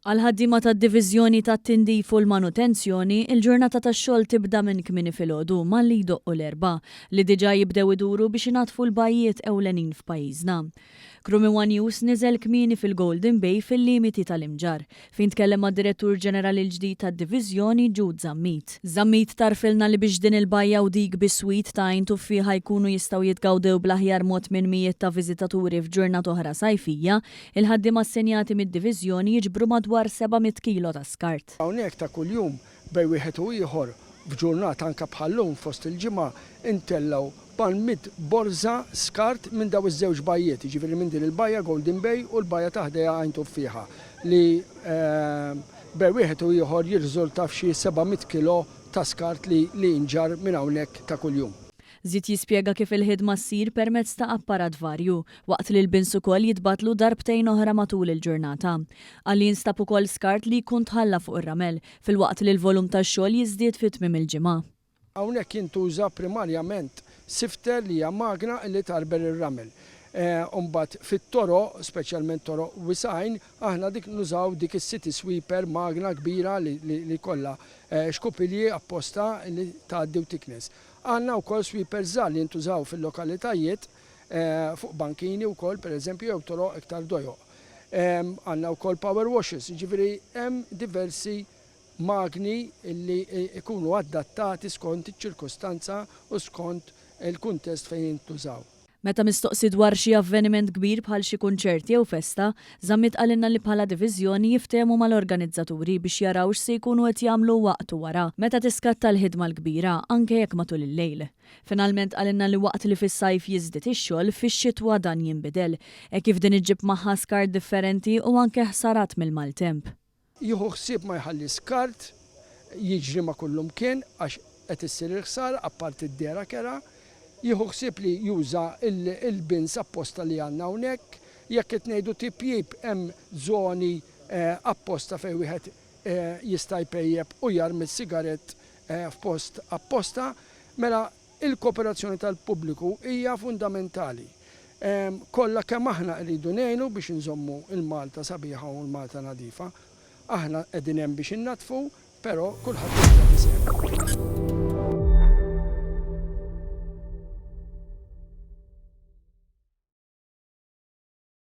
Għall-ħaddiema tad-Diviżjoni tat-Tindif u l-Manutenzjoni, il-ġurnata tax-xogħol tibda minn kmieni filgħodu malli jdoqqu l-erbgħa, li diġà jibdew iduru biex inaddfu l-bajjiet ewlenin f'pajjiżna. Krumi one News niżel kmieni fil-Golden Bay fil-limiti tal-Imġarr, fejn tkellem mad-Direttur Ġenerali l-ġdid tad-Diviżjoni Jude Zammit. Zammit tgħarrfilna li biex din il-bajja u dik biswit ta' Għajn Tuffieħa jkunu jistgħu jitgawdew bl-aħjar mod minn mijiet ta' viżitaturi f'ġurnata oħra sajfija, Il-ħaddiema assenjati mid-diviżjoni jiġbru madwar 700 kilo ta' skart. Hawnhekk ta' kuljum bejn wieħed u ieħor f'ġurnata anke bħal-lum fost il-ġimgħa ntellgħu mal-mitt borża skart minn dawn iż-żewġ bajjiet, jiġifieri minn din il-bajja Golden Bay u l-bajja ta' ħdejha Għajn Tuffieħa li bejn wieħed u ieħor jirriżulta f'xi 700 kilo ta' skart li jinġarr minn hawnhekk ta' kuljum. Żied jispjega kif il-ħidma ssir permezz ta' apparat varju, waqt li l-bins ukoll jitbattlu darbtejn oħra matul il-ġurnata. Qal li jinstab ukoll skart li jkun tħalla fuq ir-ramel, filwaqt li l-volum tax-xogħol jiżdied fi tmiem il-ġimgħa. Hawnhekk jintuża primarjament sifter li hija magna li tgħarbel ir-ramel. Imbagħad fit-toroq, speċjalment toroq wisgħin, aħna dik nużaw dik is-city sweeper, magna kbira li jkollha xkupilji apposta li tgħaddi u tiknes. Għandna wkoll sweepers żgħar li jintużaw fil-lokalitajiet, fuq bankini wkoll pereżempju jew toroq iktar dojoq. Għandna wkoll power washes, jiġifieri hemm diversi magni li jkunu adattati skont iċ-ċirkustanza u skont il-kuntest fejn jintużaw. Meta mistoqsi dwar xi avveniment kbir bħal xi kunċert jew festa, Zammit qalilna li bħala diviżjoni jiftehmu mal-organizzaturi biex jaraw x'se jkunu qed jagħmlu waqt u wara, meta tiskatta l-ħidma l-kbira, anke jekk matul il-lejl. Finalment qalilna li waqt li fis-sajf jiżdied ix-xogħol, fix-xitwa dan jinbidel, hekk kif din iġġib magħha skart differenti u anke ħsarat mill-maltemp. Jieħu ħsieb ma jħalli skart jiġri ma' kullumkien għax qed issir il-ħsara apparti d-dehra kerha. Jieħu ħsieb li juża l-bins apposta li għandna hawnhekk. Jekk qed ngħidu tipjip hemm żoni apposta fejn wieħed jista' jpejjep u jarmi s-sigarett f'post apposta. Mela Il-kooperazzjoni tal-pubbliku hija fundamentali. Kollha kemm aħna rridu ngħinu biex inżommu l-Malta sabiħa u l-Malta nadifa. Aħna qegħdin hemm biex innaddfu, però kulħadd irid jagħti sehmu.